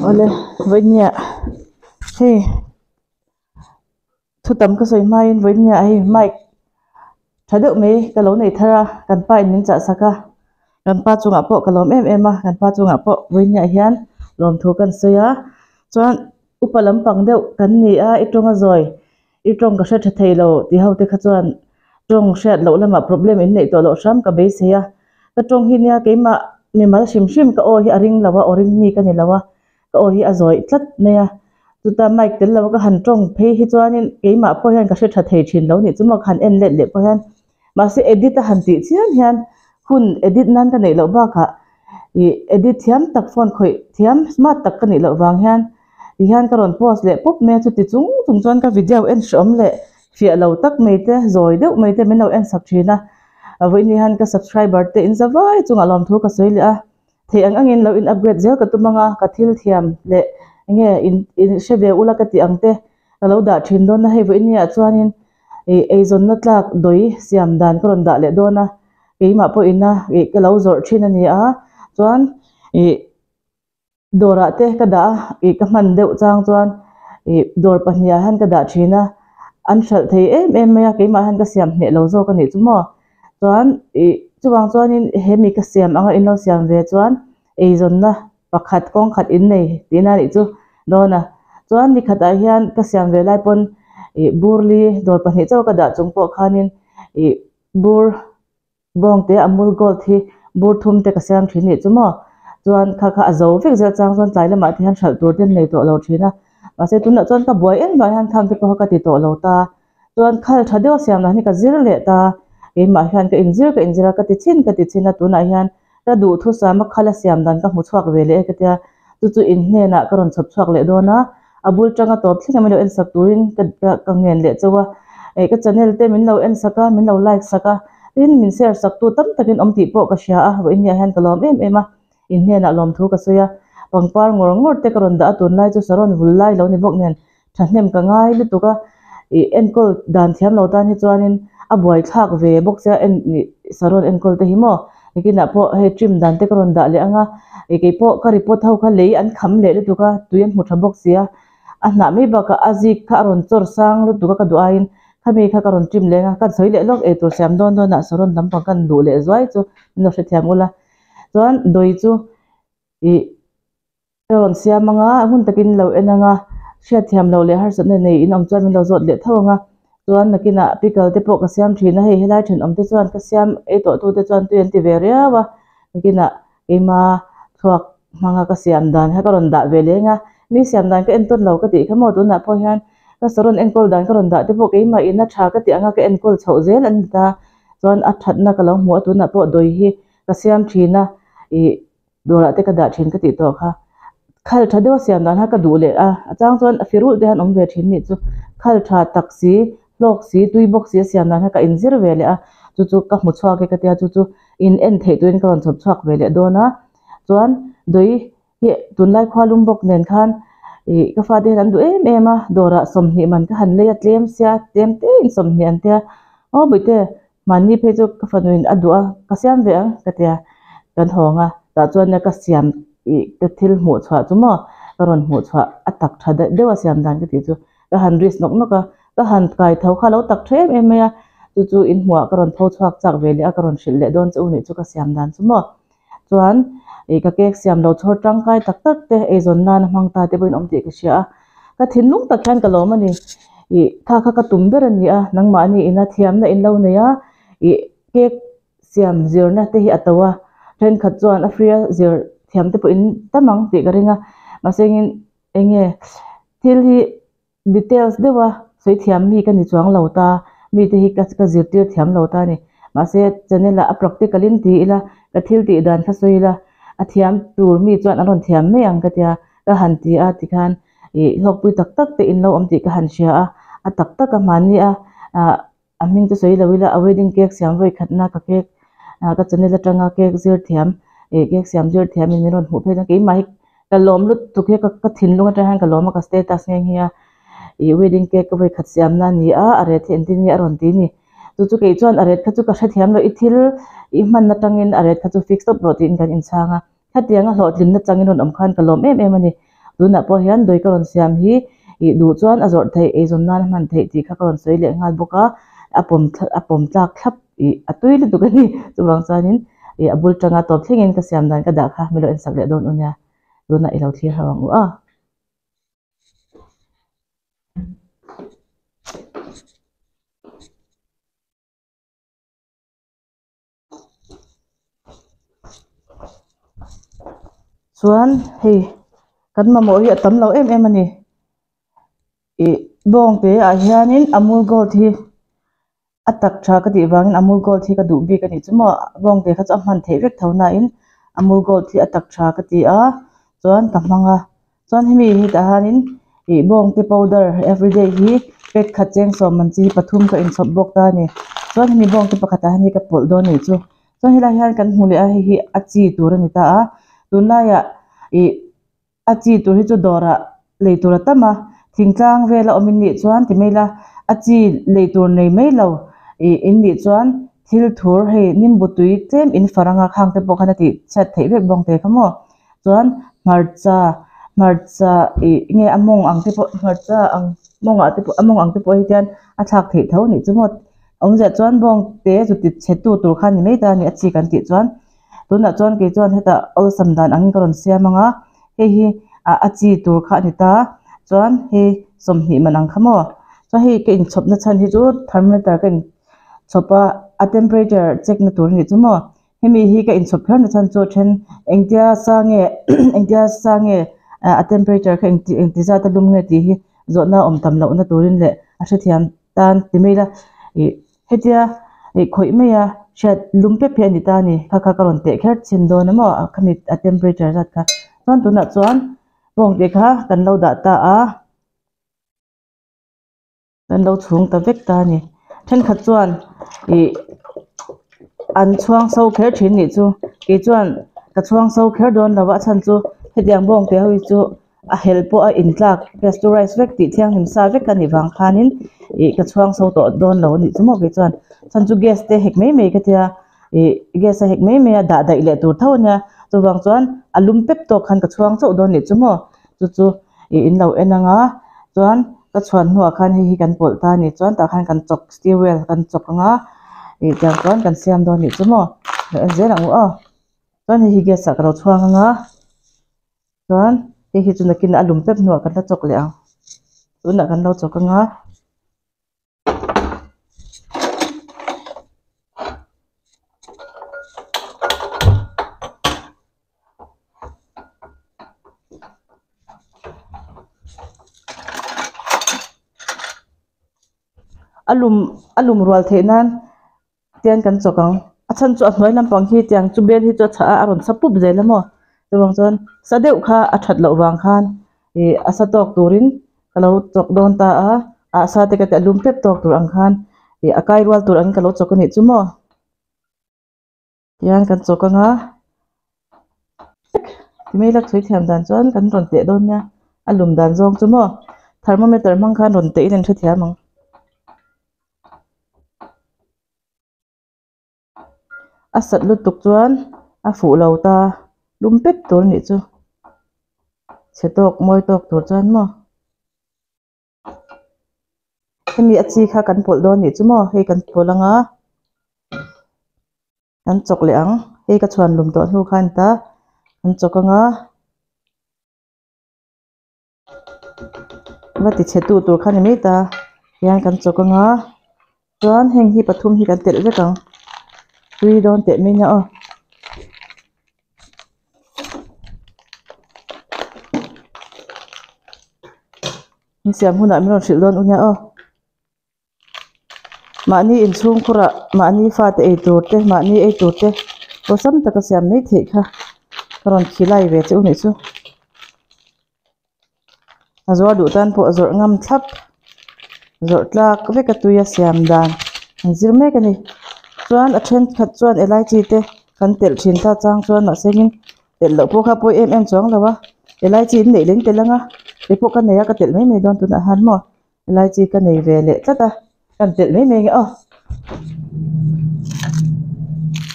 Awle vawinia hei thu tam ka sawi hmain vawinia hei mic tha deuh mai ka lo nei thar a kan pa in min chah sak a kan pa chungah pawh ka lawm em em a kan pa chungah pawh vawinia hian lawmthu kan sawi a chuan upa lampang deuh kan ni a i tawnga zawi i tawng ka hre tha thei lo tih ho te kha chuan tawng hriat loh lamah problem in neih tawh loh hram ka beisei a ka tawng hi nia keimah mimal hrim hrim ka aw hi a ring lo a aw ring mi ka ni lo a ka aw hi a zawi tlat mai a chuta mic tel lo ka han tawng phei hi chuanin keimah pawh hian ka hre tha thei thin lo nih chu maw ka han en let leh pawh hian mahse edit a han tih chiam hian hun edit nan ka neih loh bakah ih edit thiam tak phone khawih thiam smart tak ka nih loh vang hian tihian ka rawn post leh pawp mai a chuti chung chung chuan ka video en hreawm leh fiah lo tak mai te zawi deuh mai te min lo en sak thin a vawiin hian ka subscriber te in za vai chungah lawmthu ka sawi leh a theih ang angin lo in upgrade zel ka tum anga ka thil thiam leh enge in in hre ve ula ka tih ang te ka lo dah thin dawn a hei vawiin ah chuanin ih eizawnna tlak dawi siam dan ka rawn dah leh dawn a keimah pawhin a ih ka lo zawrh thin a ni a chuan ih dawrah te ka dah a ih ka hman deuh chang chuan ih dawr pahnih ah hian ka dah thin a an hralh thei em em mai a keimah hian ka siam hneh lo zawk a nih chu maw chuan ih chuvang chuanin hemi ka siam anga in lo siam ve chuan eizawnna pakhat kawng khat in nei tihna a nih chu dawn a chuan ni khatah hian ka siam ve lai pawn ih burli dawr pahnih chauh ka dah chung pawh khanin ih bur Bawng te Amul Gold hi bur thum te ka siam thin nih chu maw? Chuan kha kha a zo vek zel chang chuan tlai lamah te hian hralh tur te an nei tawh lo thin a. Mahse tunah chuan ka buai em vang hian khang te pawh kha ka ti tawh lo ta. Chuan khal tha deuh a siam lah hi ka zir leh ta. Keimah hian ka inzir ka inzir a, ka ti chhin ka ti chhin a, tunah hian ka duhthusam a khal a siam dan ka hmu chhuak ve leh e ka tia. Chu chu in hnenah ka rawn chhawp chhuak leh dawn a, a bul tanga tawp thleng a min lo en sak turin ka ka ngen leh chauh a, eh ka channel te min lo en sak a, min lo like sak a, tin min share sak tu tam takin awm tih pawh ka hria a, vawiin ah hian ka lawm em em a, in hnenah lawmthu ka sawi a, pangpar ngawr ngawr te ka rawn dah a, tunlai chu saron vul lai lo ni bawk nen Thahnem ka ngai lutuk a, ih enkawl dan thiam lo tan hi chuanin a buai thlak ve bawk sia en ih saron enkawl te hi maw nikinah pawh hei trim dan te ka rawn dah leh ang a, ih keipawh ka report ho kha lei an kham leh lutuk a, tui an hmu tha bawk sia, a hnah mai bakah a zik kha a rawn chawr sang lutuk a ka duh aiin khami kha ka rawn trim leng a, ka sawi leh lawk eitur siam dawn dawnah saron lampang kan luh leh zuai chu min lo hrethiam ula, chuan dawi chu ih. Ka rawn siam ang a, hun takin lo en ang a, hriatthiam loh leh harsatna nei in awm chuan min lo zawt leh tho ang a, chuan nakinah pickle te pawh ka siam thin a, hei helai thenawm te chuan ka siam ei tawh tu te chuan tui an ti ve riau a, nakinah keima thluak hmanga ka siam dan kha ka rawn dah ve leng a, mi siam dan ka entawn lo ka tih kha maw tunah pawh hian ka saron enkawl dan ka rawn dah te pawh keimah ina tha ka tih anga ka enkawl chhoh zel an ni ta, chuan a thatna ka lo hmu a tunah pawh dawi hi ka siam thin a ih. Dawrah te ka dah thin ka tih tawh kha. Khal tha deuh a siam dan kha ka duh leh a, a chang chuan a firulh te hian awm ve thin nih chu. Khal tha tak si, hlawk si, tui bawk si a siam dan kha ka inzir ve leh a, chu chu ka hmu chhuak e ka tia chu chu in en theih turin ka rawn chhawp chhuak ve leh dawn a. Chuan dawi hi tunlai khua lum bawk nen khan ih ka fate hian an duh em em a, dawrah 20 man ka han lei a tlem sia, tlem tein 20 an tia, aw bawihte Mahni phei chu ka fanuin a duh a, ka siam ve ang ka tia kan hawng a, tah chuan ka siam ih ka thil hmuh chhuah chu maw ka rawn hmuh chhuah a tak tha deuh deuh a siam dan ka tih chu ka han risk nawk nawk a, ka han kai tho kha a lo tak tha em em mai a, chu chu in hmuhah ka rawn tho chhuak chak ve leh a ka rawn hrilh leh dawn che u nih chu ka siam dan chu maw chuan ih ka cake siam lo chhawr tangkai tak tak te eizawn nana hmang ta te pawhin awm tih ka hria a, ka thinlung tak hian ka lawm a ni ih kha kha ka tum ber a ni a nangmahni ina thiamna in lo nei a ih cake siam zirna te hi a to a thenkhat chuan a free a zir thiam te pawhin tam ang tih ka ring a mahse engin enge thil hi. Details deuha sawi thiam mi ka ni chuang lo ta, mite hi ka ka zirtir thiam lo ta a ni. Mahse channel ah a practical in ti ila, ka thil tih dan kha sawi ila, a thiam tur mi chuan an rawn thiam mai ang ka tia, ka han ti a tikhan ih hlawkpui tak tak te in lo awm tih ka han hria a, a tak tak a hmanni a ah A hming chu sawi lo ila a wedding cake siam vawi khatna ka cake ah ka channel atanga cake zir thiam ih cake siam zir thiam in min rawn hmuh phei chuan keimah hi ka lawm lutuk hi ka ka thinlung atang hian ka lawm a ka status nghe nghe a ih wedding cake ka vawi khat siam na a ni a a ret hi engtin nge a rawn ti ni chu chu kei chuan a ret kha chu ka hrethiam lo i thil i hman atangin a ret kha chu fix tawp rawh tiin kan inchhang a. Khatianga hlawhtlinna changin rawn awm khan ka lawm em em a ni. Tunah pawh hian dawi ka rawn siam hi ih duh chuan a zawrh theih eizawn nan a hman theih tih kha ka rawn sawi leh nghal bawk a, a pawm a pawm tlak thlap ih a tui lutuk a ni. Chuvang chuanin ih a bul tanga tawp thlengin ka siam dan ka dah kha min lo ensak leh dawn u nia. Tunah i lo thlir ho ang u a. Chuan hei kan mamawh hi a tam lo em em a ni ih bawng te ah hianin amul gold hi a tak tha ka tih vangin amul gold hi ka duh bik a nih chu maw bawng te kha chu a hman theih vek tho nain amul gold hi a tak tha ka ti a chuan ka hmang a. Chuan hemi hi tah hianin ih bawngte powder everyday hi pack khat cheng sawm man chi hi pathum ka inchhawp bawk ta a ni. Chuan hemi bawngte pakhatah hian hei ka pawlh dawn a nih chu. Chuan helai hian kan hmu leh a hei hi a chi tur a ni ta a. Tunlaiah ih a chi tur hi chu dawrah lei tur a tam a, thingtlang vela awm in nih chuan ti mai ila a chi lei tur nei mai lo ih in nih chuan thil thur hei nimbu tui tlem in far anga khang te pawh khan a tih chhiat theih vek bawngte kha maw. Chuan hmarcha hmarcha ih nge a mawng ang te pawh hmarcha ang mawngah te pawh a mawng ang te pawh hi hian a thlak theih tho a nih chu maw awmzia chuan bawng te chu ti chhe tu tur kha a ni mai ta a ni a chi kan tih chuan tunah chuan kei chuan hetah awlsam dan angin ka rawn siam ang a hei hi ah a chi tur kha a ni ta chuan hei 20 man ang kha maw chuan hei ka inchhawp na chhan hi chu thermometer ka inchhawp a a temperature check na tur a nih chu maw. Hemi hi ka inchhawp kher na chhan chu then engtia sa nge engtia sa nge a temperature kha engti engti zat a lum nge tih hi zawhna awm tam lohna turin leh a hrethiam tan ti mai ila ih hetia ih khawih mai a hriat lum pep hi a ni ta a ni kha kha ka rawn teh kher chhin dawn a maw khami a temperature zat kha chuan tunah chuan bawng tih kha kan lo dah ta a. Kan lo chhung ta vek ta a ni. Thenkhat chuan ih an chhuang so kher thin nih chu. Kei chuan ka chhuang so kher dawn lo a, a chhan chu hetiang bawng te ho hi chu a hel pawh a intlak pasteurize vek tih thianghlim sa vek a nih vang khanin ih ka chhuang so tawh dawn lo a nih chu maw kei chuan. Chhan chu gas te hek mai mai ka tia ih gas a hek mai mai a dah daih leh tur tho a nia. Chuvang chuan a lum pep tawk khan ka chhuang chauh dawn nih chu maw. Chu chu ih in lo en ang a chuan ka chhuan hnuah khan hei hi kan pawlh ta a ni chuan tah khan kan chawk steel kan chawk ang a ih tiang chuan kan siam dawn nih chu maw lo en zel ang u aw chuan hei hi gas ah ka lo chhuang ang a chuan hei hi chu nakin a lum pep hnuah kan la chawk leh ang tunah kan lo chawk ang a. A lum a lum rual theih nan tian kan chawk ang a chhan chu a hnuai lampang hi tiang chu bel hi chu a chhah a a rawn sa pup zel a maw chuvang chuan sa deuh kha a that loh vang khan ih a sa tawk turin ka lo chawk dawn ta a ah sa te ka ti a lum tep tawk tur ang khan ih a kai rual tur angin ka lo chawk a nih chu maw. Tihian kan chawk anga timai lak chhui thiam dan chuan kan rawn teh dawn nia a lum dan zawng chu maw thermometer hmang khan rawn teh in an hrethiam ang. A sat lutuk chuan a fuh lo ta lum pek tur a nih chu chhe tawk mawi tawk tur chuan maw. Hemi a chi kha kan pawlh dawn nih chu maw hei kan pawlh anga kan chawk leh ang hei ka chhuan lum tawh hnu khan ta kan chawk anga va ti chhe tu tur kha ni mai ta hian kan chawk anga chuan heng hi pathum hi kan telh vek ang tui dawn teh mai nia aw. In siam hunah min rawn hrilh dawn u nia aw. Mahni inchhung khurah mahni fate ei tur te mahni ei tur te awlsam taka siam mai theih kha ka rawn khilai ve che u nih chu. A zuar duh tan pawh zawrh ngam thlap zawrh tlak vek a tui a siam dan an zir mek a ni. Chuan a thenkhat chuan elaichi te kan telh thin ta chang chuan mahse in telh loh pawh kha pawi em em chuang lo a elaichi in neih leng telh ang a keipawh ka nei a ka telh mai mai dawn tunah han maw. Elaichi ka nei ve leh tlat a kan telh mai mai nge aw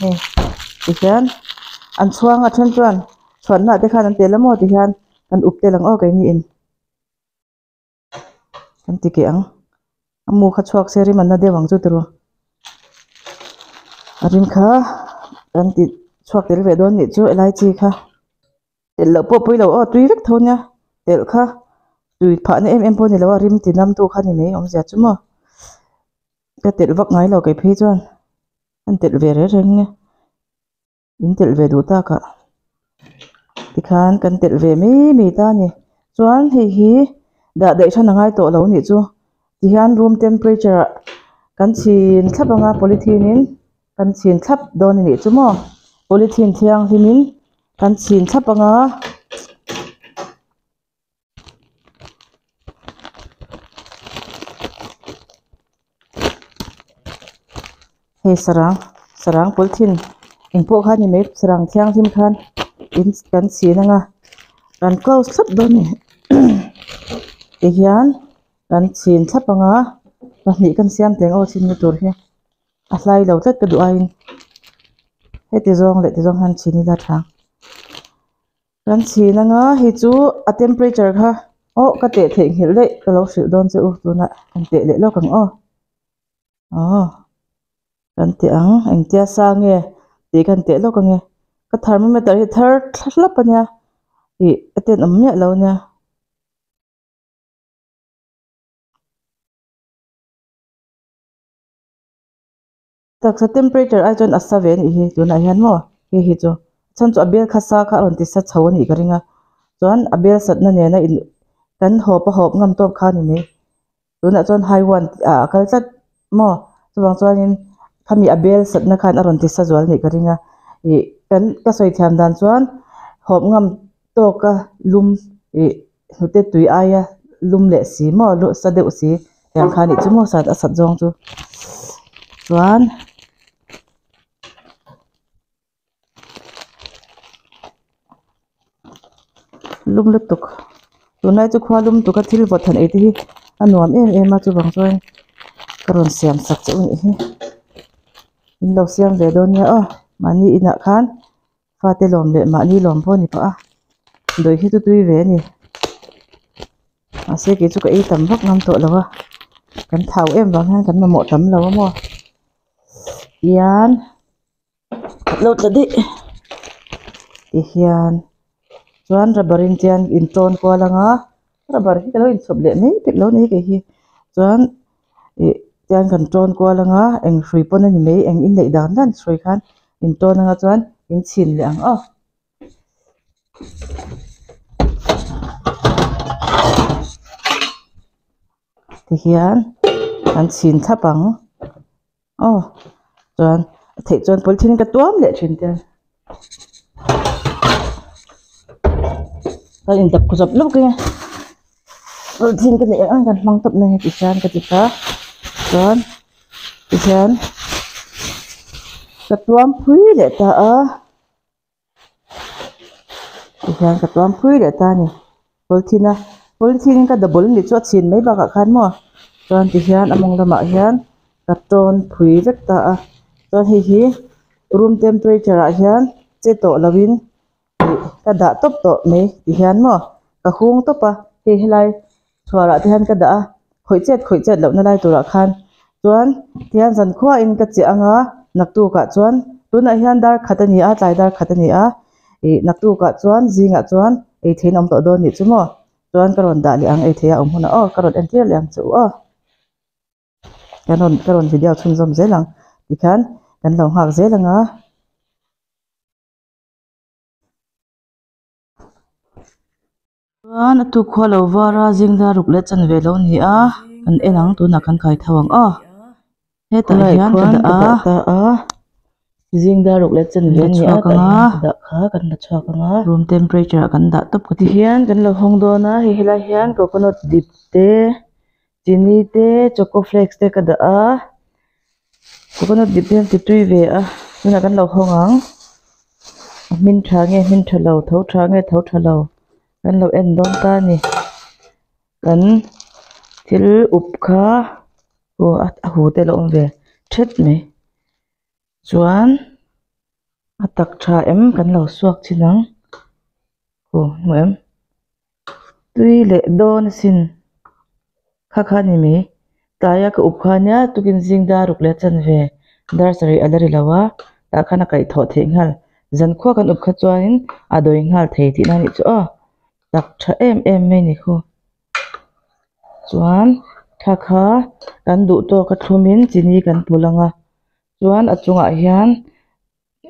hei tihian an chhuang a then chuan chhuanna te khan an tel a maw tihian. Kan up tel ang aw keini in kan ti keh ang. A mu kha chhuak se rim an na deuh ang chu tiraw. A rim kha kan ti chhuak tel ve dawn nih chu elaichi kha. Telh loh pawh pawi lo aw tui vek tho nia telh kha tui phah na em em pawh a ni lo a rim ti nam tu kha ni mai awmzia chu maw ka telh vak ngai lo kei phei chuan an telh ve reng reng nia in telh ve duh tak ah tikhan kan telh ve mai mai ta a ni chuan hei hi dah daih hran a ngai tawh lo nih chu tihian room temperature ah kan chhin thlap ang a polythene in kan chhin thlap dawn a nih chu maw polythene thianghlim in kan chhin thlap ang a. Hei sarang sarang polythene engpawh kha a ni mai sarang thianghlim khan in kan chhin ang a kan close thlap dawn a ni tihian kan chhin thlap ang a pahnih kan siam teng aw chhinna tur hi. A hlai lo tlat ka duh aiin heti zawng leh ti zawng hian chhin ila tha kan chhin anga hei chu a temperature kha aw ka teh theih nghilh daih ka lo hrilh dawn che u tunah kan teh leh lawk ang aw aw kan teh ang engtia sa nge tih kan teh lawk ange ka thermometer hi thar thlap ania ih a tenawm miah lo ania. Taksa temperature ai chuan a sa ve anih hi tunah hian maw hei hi chu chhan chu a bel kha sa kha a rawn ti sa chho anih ka ring a chuan a bel satna nena in kan hawp a hawp ngam tawp kha a ni mai tunah chuan high one ah a kal tlat maw chuvang chuanin khami a bel satna khan a rawn ti sa zual anih ka ring a ih kan ka sawi thiam dan chuan hawp ngam tawka lum ih hnute tui aia lum leh si maw lu sa deuh si tiang kha anih chu maw sat a sat zawng chu chuan lum lutuk tunlai chu khua lum tuk a thil vawt han ei te hi a nuam em em a chuvang chuan ka rawn siam sak che u anih hi in lo siam ve dawn nia aw mahni inah khan. Fate lawm leh mahni lawm pawh a ni pah a, dawi hi chu tui ve a ni. Mahse kei chu ka ei tam vak ngam tawh lo a, kan thau em vang hian kan mamawh tam lo a maw. Tihian khat lo tla daih tihian chuan rubber in chian in tawn kual ang a, rubber hi ka lo inchhawp leh mai pek lo a ni kei hi chuan ih tian kan tawn kual ang a eng hrui pawn a ni mai eng inneih dan dan hrui khan in tawn anga chuan in chhin leh ang aw. Tihian an chhin thlap ang aw chuan a theih chuan polythene ka tuam leh thin te ka in dap khawp lawk e polythene ka neih ang ang kan hmang tawp mai heti hian ka ti ta chuan tihian ka tuam phui leh ta a. Tihian ka tuam phui leh ta a ni polythene a polythene in ka double nih chu a chhin mai bakah khan maw chuan tihian a mawng lamah hian ka tawn phui vek ta a chuan hei hi room temperature ah hian che tawh lo in ih ka dah tawp tawh mai tihian maw ka hung tawp a hei helai chhuar ah te hian ka dah a khawih chet khawih chet lohna lai turah khan chuan tihian zankhua in ka chiah anga naktuk ah chuan tunah hian dar khat a ni a tlai dar khat a ni a ih naktuk ah chuan zingah chuan ei theiin a awm tawh dawn nih chu maw chuan ka rawn dah leh ang ei theih a awm hunah aw ka rawn entir leh ang che u aw. Kan rawn ka rawn video chhunzawm zel ang tikhian kan lo nghak zel ang a. Chuan a tuk khua lo var a zing dar ruk leh chanve lo ni a kan en ang tunah kan kai tho ang aw hetah hian ka dah ta a zing dar ruk leh chanve a ni a tah hian ka dah kha kan la chhuak ang a room temperature ah kan dah tawp ka ti hian kan lo hawng dawn a hei helai hian coconut dip te chini te choco flakes te ka dah a coconut dip hian ti tui ve a tunah kan lo hawng ang a hmin tha nge hmin tha lo tho tha nge tho tha lo kan lo en dawn ta a ni kan thil up kha aw a hu te a lo awm ve thet mai chuan a tak tha em kan lo suak chin ang aw hmu em. Tui leh dawn asin kha kha ni mai. Tlaia ka up kha ania tukin zing dar ruk leh a chanve dar sarih a la ri lo a, tah khan a kaihthawh theih nghal. Zankhua kan up kha chuanin a dawi nghal thei tihna a nih chu aw. Tak tha em em mai ni khu. Chuan kha kha kan duh tawk a thlumin chini kan pawlh ang a, chuan a chungah hian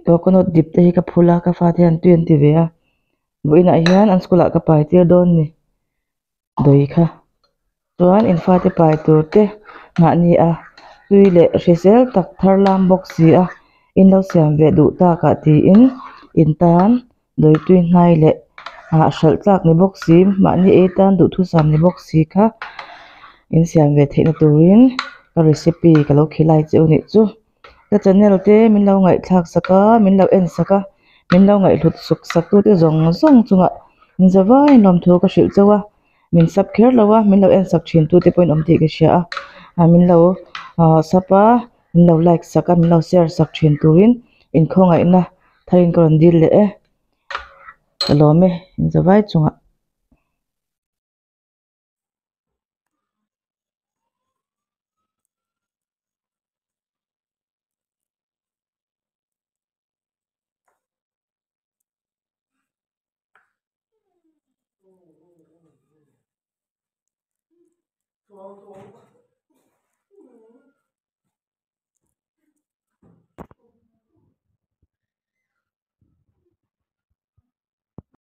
coconut dip te hi ka phul a ka fate hian tui an ti ve a vawiinah hian an school ah ka pai tir dawn a ni dawi kha chuan in fate pai tur te mahni a tui leh hrisel tak thar lam bawk si a in lo siam ve duh tak ah tiin in tan dawi tui hnai leh ah hralh tlak ni bawk si mahni ei tan duhthusam ni bawk si kha in siam ve theih na turin ka recipe ka lo khilai che u nih chu. Ka channel te min lo ngaihthlak sak a, min lo en sak a, min lo ngaihhlut suk sak tu te zawng zawng chungah in za vaiin lawmthu ka hrilh chauh a, min sub kher lo a, min lo en sak thin tu te pawhin awm tih ka hria a, ah min lo ah sub a, min lo like sak a, min lo share sak thin turin inkhawngaihna tharin ka rawn dil leh e, ka lawm e in za vai chungah.